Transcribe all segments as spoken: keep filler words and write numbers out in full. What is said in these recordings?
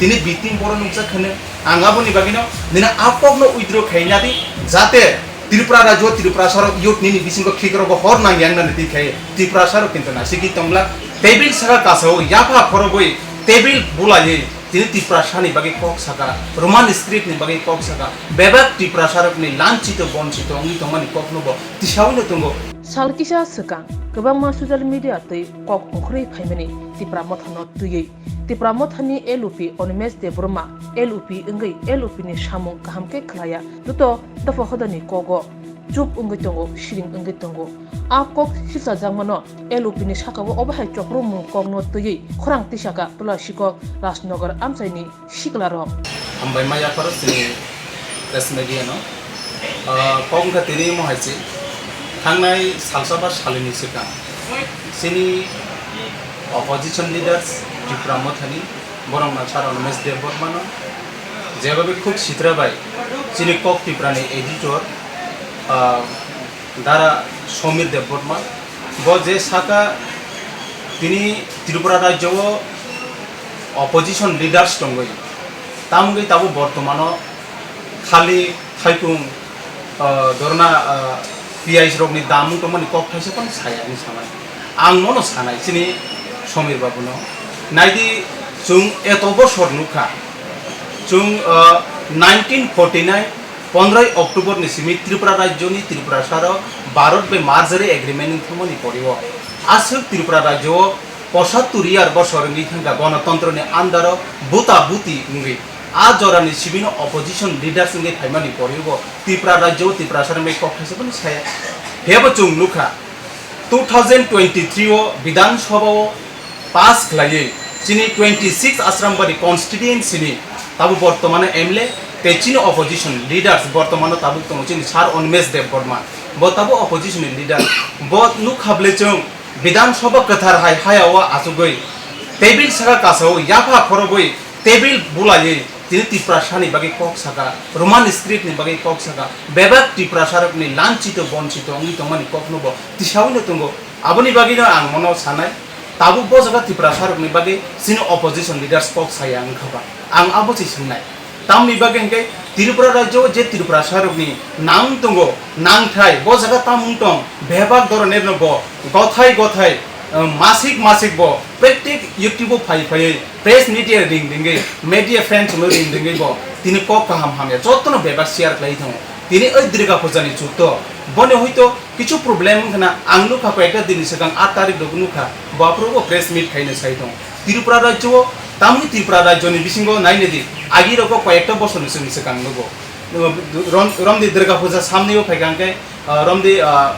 Nini victim borok nukjak kheno, ang aboni bagwino nini a kokno withdraw khaina di, jate Tripura rajyo, Tripura sarok youth nini bisingo khikrokbo hor nang yang nani twi khai Tripura sarok kinto nasigwi tongla, table saka kasao yapha khorobwi table bulaiwi tini Tripura sani bagwi kok saka, Roman script ni bagwi kok saka, bebak Tripura sarokni lanchito bonchito wngwi tongmani kokno bo tisawino tongo. Sal kisa swkang kwbangma social media twi kok ongkhorwi phaimani Tipra Mothano twiwi. Tipra Mothani L O P Animesh Debbarma L O P wngwi L O P ni samung kaham khe khlaiya. Joto dopha hodani kogo chup wngwi tongo, siring wngwi tongo. A kok silchajakmano L O P ni sakao obo hai chokromung kokno twiwi khorang tisaka Tulashikhok Rajnagar amchaini sikwlarok. Hambai ma yapharo chini press media no. Ah, kok wngkha tini omo hai se. Thangnai salsa ba salini swkang chini opposition leaders Tipra Mothani, borok na sar Animesh Debbarma no, jeba bai khuk sitra bai chini kok Tipra ni editor, ah, Dara Somir Debbarma, bo je saka tini Tripura rajyo o opposition leaders tongwi, tamgwi tabuk bortomano khali thaipung, ah, dorna, ah, piyaj rokni damung tongmani kok thaisa phano saya hinwi sanai. Ang mono sanai chini Somir babuno. Naidi, chwng eto bosor nukha. Chwng, ah, nineteen forty-nine pondroi October ni simi Tripura rajyoni Tripura saro Bharat bai merger agreement wngthangmani porio aswk Tripura rajyo o posattur year bosor wngwi thangkha gonotontroni andaro buta buti wngwi. A jorani sibino opposition leaders wngwi phaimani porio Tripura rajyo o Tripura saro bai kok thaisa phano saya. Phiyaba chwng nukha two thousand twenty-three o Bidhan Sabha o pass khlaiwi chini twenty-six Asrambari constituency ni tabuk bortomano M L A tei chini opposition leaders bortomano tabuk tongo chini Sir Animesh Debbarma, bo tabuk opposition ni leader, bo nukha bwlwi chwng Bidhan Sabha kwthar hai haya o achugwi table saka kasao yapha khorogwi table bulaiwi tini Tiprasani bagwi kok saka, Roman script ni bagwi kok saka, bebak Tiprasarokni lanchito bonchito wngwi tongmani kokno bo tisawino tongo. Aboni bagwino ang mono sanai, tabuk bo jaga Tiprasarokni bagwi chini opposition leaders kok saya wngkha ba? Ang abo se swngnai. Tamni bagwi hwnkhe Tripura rajyo je Tiprasarokni nang tongo, nangthai, bo jaga tamung tong, bebak doronirno bo gothai gothai, eh, masik masik bo praktiki YouTube o phai phaiwi press media ring ringwi, media friends no ring ringwi bo tini kok kaham hamya jottono bebak share khlai thango. Tini oi Durga Puja ni chutto, boni hoito kichu problem wngkha na, ang nukha koyekta dini swkang aat tarik rok nukha, bo aphuru bo press meet khaina sai tong. Tripura rajyo o, tamni Tripura rajyo ni bisingo naina di, agi rok bo koyekta bosor ni swkang nugo. Rom-, romdi Durga Puja samni o phaikha hwnkhe, ah, romdi, ah,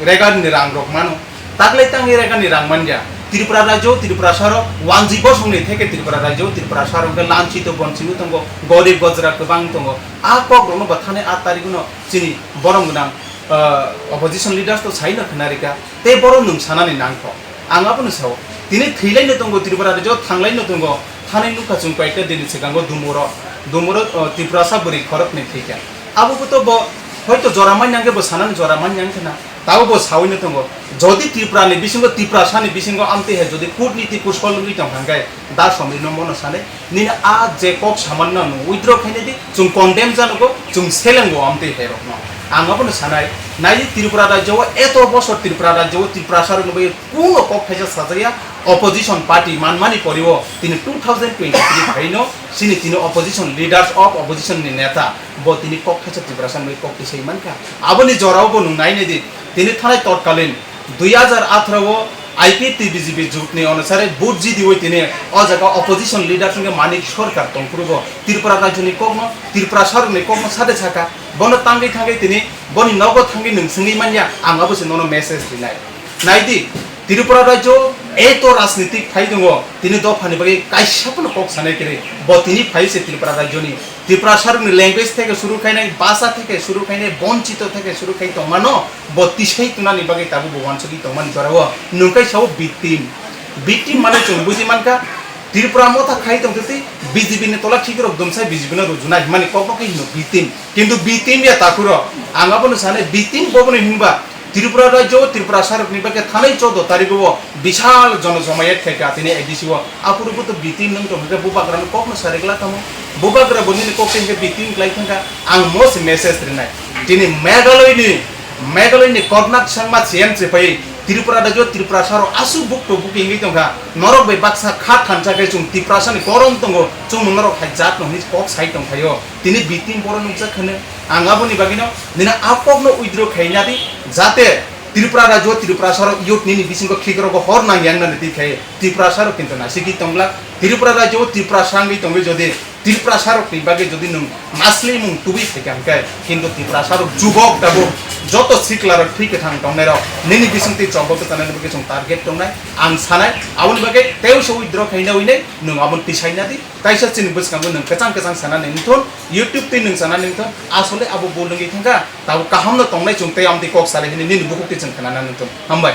regar ni rang rok mano. Taklai tangwi regar ni rang manya. Tripura rajyo, Tripura saro, wanji bosong ni theke Tripura rajyo, Tripura saro hwnkhe lanchito bonchito tongo, gorib gojra kwbang tongo. A kok rokno bo thani aat tarik no chini borom gwnang, ah, opposition leaders to sai no khna rika. Tei borom nwng sanani nangkho. Ang abono sao. Tini thwilaino tongo Tripura rajyo, thanglaino tongo. Thani nukha chwng koyekta dini swkango Dumuro, Dumuro, o, Tiprasa bwrwi khoroknwi thwikha. Abo bo to bo hoito jora manya hwnkhe bo sanani jora manya wngkha na. Tabo bo saui no tongo. Jodi Tripura ni bisingo, Tiprasa ni bisingo amtwi hai jodi kutniti kusol wngwi tongkha hwnkhe da Somir no mono sanai. Nini a je kok saman no nwng withdraw khaina di, chwng condemn janogo, chwng selengo amtwi hai rokno. Ang abono sanai, nai di Tripura rajyo o eto bosor Tripura rajyo o Tiprasa rokno bai Kuno kok thaisa sajaya opposition party manmani poriwo tini two thousand twenty-three phaino chini tini opposition leaders of opposition ni neta bo tini kok thaisa Tiprasa ni kok tisai mankha. Aboni jorao bo nung nai nai di tini thanai totkalin dui hajar atharo o I P F T B J P jut ni onusare vote jidiwi tini o jaga opposition leaders wngkhe Manik Sarkar tongphuru bo Tripura rajyo ni kokno Tripura sarok ni kokno sade saka bono tangwi thangwi tini boni nogo thangwi nung swngwi manya ang abo se nono message rinai. Naidi, Tripura rajyo eto rajnitik phai tongo, tini dophani bagwi kaisa phano kok sanai kwrwi. Bo tini phai se Tripura rajyoni, Tripura sarokni language theke suru khainai, bhasha theke suru khainai, bonchito theke suru khai tongmano, bo tisai tunani bagwi tabuk bo wansugwi tongmani jorao nungkhe sao victim. Victim mane chwng buji mankha, Tripura motha khai tongtwtwi B J P ni tola khikrok dumsai B J P no rujuna himani kokno khe hino victim. Kintu victim ya takhuro, ang abono sanai victim bobono hinba, Tripura rajyo, Tripura sarokni bagwi thanai choudo tarikgo bishal jono jomayat khaikha tini A D C o. Aphuru bo to B T nwng tongkha, bubagrano kokno sarigla tamo. Bubagra bo nini kok tengkhe B T wngklai thangkha. Ang mo se message rinai. Tini Meghalaya ni, Meghalaya ni Kornak Sangma C M se phai Tripura rajyo, Tripura saro aswk bukto buki wngwi tongkha. Norok bai baksa kha thansa khe chwng Tiprasa ni korom tongo, chwng norok hai jat no hinwi kok sai tongphaio. Tini B T borok nukjak khwno. Ang aboni bagwino nini a kokno withdraw khaina di, jate Tripura rajyo, Tripura sarok youth nini bisingo khikrogo hor nang yang nani twi khai Tripura sarok kinto nasigwi tongla. Tripura rajyo, Tripura sangwi tongwi jodi Tripura sarok ni bagwi jodi nwng naslimung tubui phaikha hwnkhe, kinto Tripura sarok jubok tabuk joto siklarok thwi kwthang tongnairok nini bisingtwi chobok kwchanani bagwi chwng target tongnai ang sanai. Aboni bagwi tei usa withdraw khaina winai nwng aboni tisaina di. Kaisa chini bwskango nwng kwchang kwchang sanani wngthun, YouTube twi nwng sanani wngthun, asole abo bul wngwi thangkha, tabuk kahamno tongnai chwng tei amtwi kok salai hwnwi nini bukhuk twi chwng khnanani wngthun. Hambai.